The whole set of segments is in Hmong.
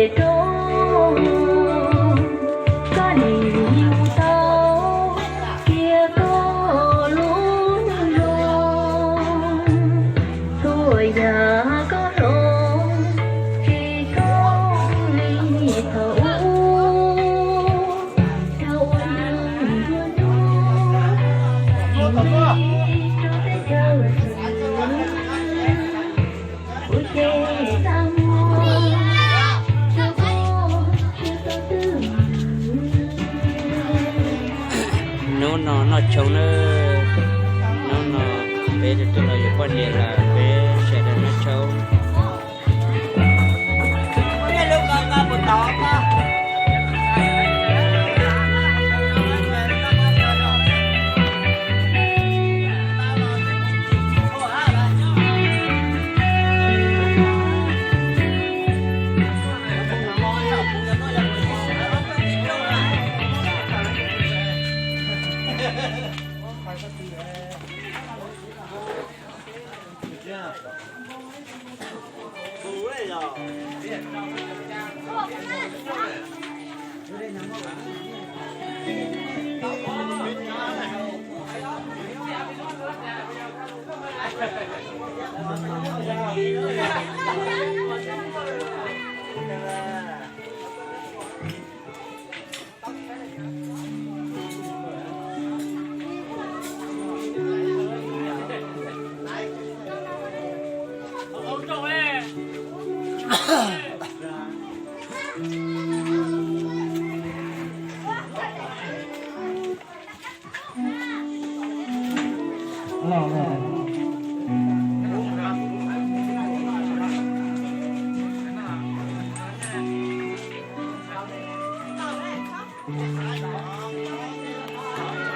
Rau koj nim tau kiag koj lub zog, txhua yam koj hloov tsis thooj li thaum ub. Rau ua neeg ntuag ntuag, mus li rau teb chaws Suav. Hnub no noj tshoob nawb. Hnub no peb tus tub los yuav poj niam lawm, peb sawv daws noj tshoob.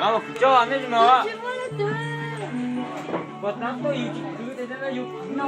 Kwv coj nej mus. Puas tab tuaj yus tsis kwv tias no yus kwv.